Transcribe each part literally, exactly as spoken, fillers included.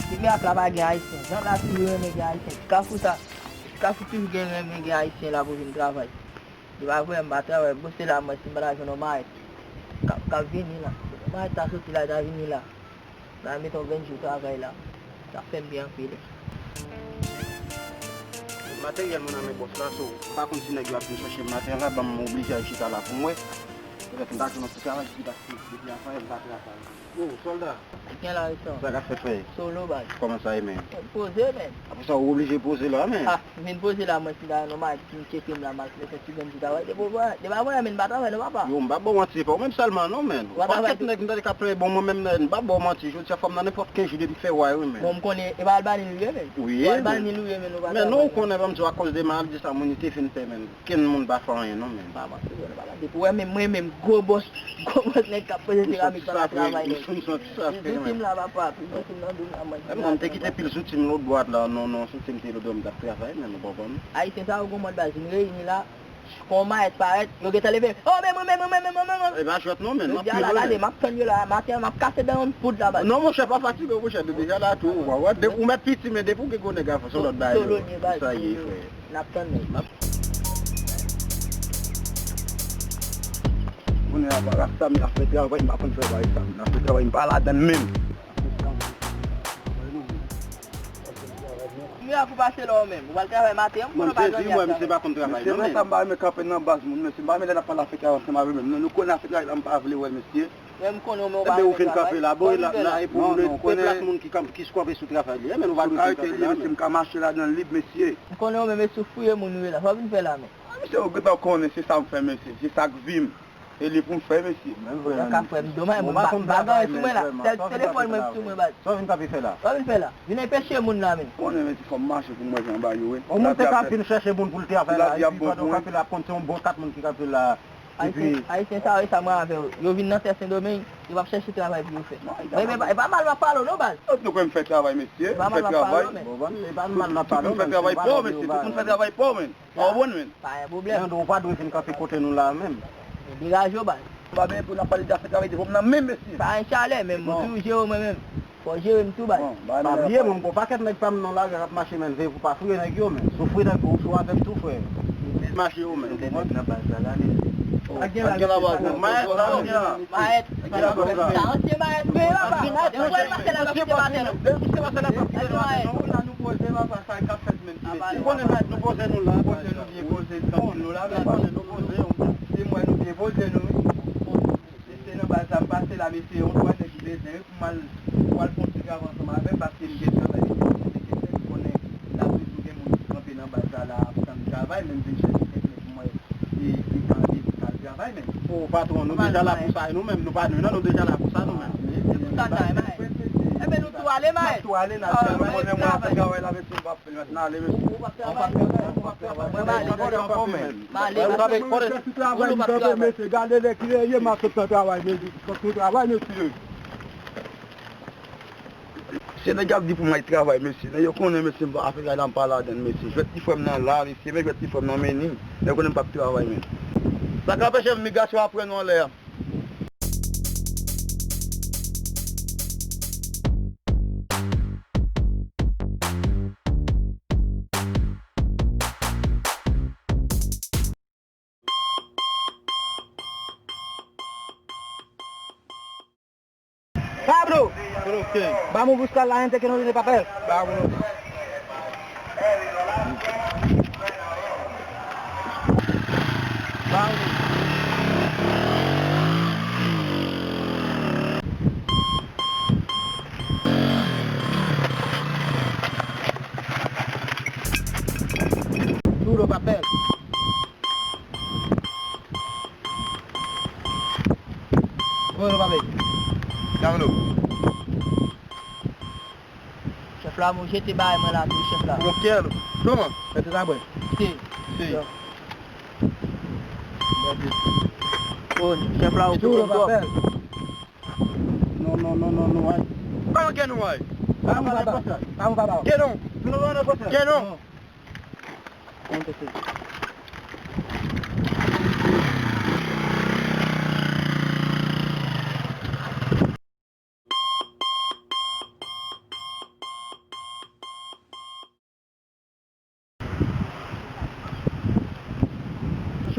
Depi ak la pa gen Ayisyen. Jan la toujou renmen gen Ayisyen. Ti Kafou sa, ti Kafou toujou gen renmen gen Ayisyen la pou vin travay. Li pa vre, m pa travay. Bon, se la mwen, si m pa ta jwenn yon mayèt. K ap, k ap vini la. Mayèt ta soti la, ta vini la. L al mete yon venn jou travay la. Sa fè m byen anpil. Materyèl mwen nan men bòs la, so, m pa konn si nèg yo ap vin chèche m maten an la, ban m oblije al chita la pou m wè. Petèt m ta jwenn yon ti travay ki ta fè depi avan yè m pa travay. Oh, sòlda. Gen la, Richard. Sa k ap fèt, frè? Solo, baz. Kòman sa ye, men? Poze, men. Apre sa, ou oblije poze la, men. Ah, m vin poze la, mwen, si ta yon nòmal ki tcheke m la, m al fè ti grenn ti travay. Depi w pa, depi avan yè, men, m pa travay, non, papa. Yo, m pa ba w manti, se pa ou menm sèlman, non, men. Ou pa travay tou. Pakèt nèg m tande k ap plede, bon, mwen menm, men, m pa ba w manti. Jodi a, fò m nan nenpòt kenz jou depi m fè wa yo, men. Bon, m konnen, e pa Albanil ou ye, men. Wi, men. Ou Albanil ou ye, men, ou pa travay, non, ou konnen, ban m di w, akoz de maladi sa, moun te fin pè, men. Kenn moun pa fè anyen non, men. Pa manti, bro, pa manti. Depi w wè menm mwen menm, gwo bòs, gwo bòs nèg k ap poze seramik pa ka travay, nèg. Plis zouti m la, papa, plis zouti m nan do m la, mwen. Menm mwen, m te kite pil zouti m lòtbò a la, non, non, zouti m te lòtbò, m t ap travay, men nou konprann. Ayisyen sa yo gon mòd baz, vin reyini la, kon mayèt parèt, yo gentan leve. Oh, men mwen, men mwen, men mwen, men mwen. E pa jwèt non, men, m ap pil, men. Jodi a la, gade, m ap tann yo la, maten an, m ap kase dan yon poud la, baz. Non, monchè, pa fatige, monchè, nou deja la tou, ou wè, ou mèt piti, men depi w gen gwo nèg a fè, se lòt bagay yo. Solo, baz, sa ye, solo. Frè. N ap tann nèg. Kounye a, Rasta, m ap fè travay, m pa konn fè bagay sa, m ap fè travay, m pa ladann menm. Kounye a pou pase la ou menm, ou pral travay maten an, m konnen w pa jwenn yè. Mwen, m sezi, mwen, misye pa konn travay non, men. Sa m pa renmen kanpe nan baz moun, mesye, m pa renmen lè n ap pale afè travay ansanm avè menm. Nou, nou konnen afè travay la, m pa vle wè l, mesye. Men m konnen w, men w pa renmen travay. Ebyen, ou fin kanpe la. Bon, e la, la, e pou nou, e plas moun ki kanpe, ki kanpe sou travay li. Ebyen, nou pa dwe fin kanpe la, men. M ka mache ladan l lib, mesye. M konnen w menm, e sou fouye moun ou ye la. Sa w vin fè la, men? A, mesye, ou gentan konnen, se sa m fè, mesye. Se sa k vi m. E li pou m fè, mesye. Ou pa ka fè m domaj, m pa gen anyen sou mwen la. Sèl telefòn mwen sou mwen, baz. Sa w vin kanpe fè la? Sa w vin fè la? Vin anpeche moun la, men. Konnen, mesye, fò m mache pou m wè jan bagay yo ye. Yon moun te ka vin chèche moun pou l travay la, epi pandan w kanpe la, ap konn se yon bon kat moun ki kanpe la. Ayisyen, Ayisyen sa yo, e sa m renmen avè yo. Yo vin nan tè Sendomeng, yo p ap chèche travay pou yo fè. Men, men, e pa mal m ap pale w non, baz. Nou kwè m fè travay, mesye. E pa mal m ap pale w, men. Bon, bon, e pa mal m ap pale w, men. Tout moun fè travay pa w, mesye. Tout moun fè travay pa w, men. Ou konprann, men. Pa gen pwoblèm. Nando, ou pa dwe vin kanpe kote nou la a menm. Degaje w, baz. Pa gen pou n ap pale de afè travay devan m nan menm, mesye. Pa gen chalè, men mwen toujou jere w mwen menm. Fò w jere m tou, baz. Pa bliye, mwen, gon pakèt nèg pa m nan lari a k ap mache, men, veye pou pa fouye nèg yo, men. Si w fouye nèg yo, ou sou avè m tou, frè. Mache yo, men. Gen nèg nan baz la, la, men. Ak gen la, baz. Mayèt la, mayèt. Mayèt. Sa ansyen mayèt, men, papa. Depi w wè l pase la, l ap kite batè, non. Depi w wè l pase la, l ap kite batè, non. La, nou poze, papa, sa k ap fèt, men, ti mesye. Ou konnen, mayèt, nou poze nou la, poze nou byen poze, trankwil nou la, men. Nou poze, nou poze, wi. Se mwen nou byen poze nou, wi. Se, se nan baz la m pase la, mesye, yon twa nèg bezwen, wi, pou m al, pou al fè yon ti travay ansanm avè m, paske m gen travay, mesye, m gen kèk nèg, ou konnen, la toujou gen moun ki kanpe nan baz la, la, ap tann travay, men m vin chèche kèk nèg pou mwen, e, ki ka ale, ki ka al travay, men. O, patwon, nou deja la pou sa, e nou menm, nou pa nou, non, nou deja la pou sa, nou menm. Se pou sa, sa, e, men. Enben, nou tou ale, men. N ap tou ale, n al travay, nou konnen mwen ap fè travay la, mesye, m p ap N ale, mesye. Ou p ap travay? Ou p ap travay? Mwen, m ale. M ale, m ale. Ou p ap travay? Mesye, gade lè kilè ye, m ap sot nan travay, mesye. Sot nan travay, mesye. Se nèg y ap di pou m al travay, mesye. Nèg yo konnen, mesye, m pa afè la, m pa ladann, mesye. Jwèt ti frè m nan la, mesye, men jwèt ti frè m nan men ni. Nèg yo konnen m p ap travay, men. Sa k anpeche m migrasyon ap pran nou anlè a? Pablo! Ba m yon bous kal la, ente ke nou vini, papè. Ba m yon bous. Duro, papè. Duro, papè. Duro. Chèf la, mwen jete bagay mwen la tou, chèf la. Bon, kè, kòman? Mèt sa bwè. Si. Si. Bon, chèf la, ou poko. Non, non, non, non, non, ay. Kòman kè non, ay? Kè non. Kè non. Kè non.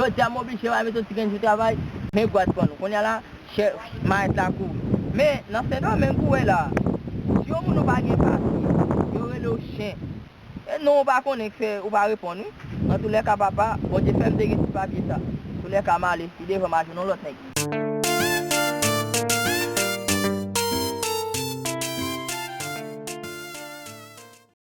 Jodi a m oblije pa mete yon ti grenn jou travay, men gwad pran nou. Kounye a la, chè, mayèt la kouri. Men, nan Sendomeng ou wè la, si yon moun ou pa gen papye, yo rele w chen. E non, ou pa konnen k fè, ou pa reponn, wi. Antoulèka, papa, Bondye fè m te gen ti papye sa. Antoulèka, m ale, pi devan m a jwenn yon lòt nèg.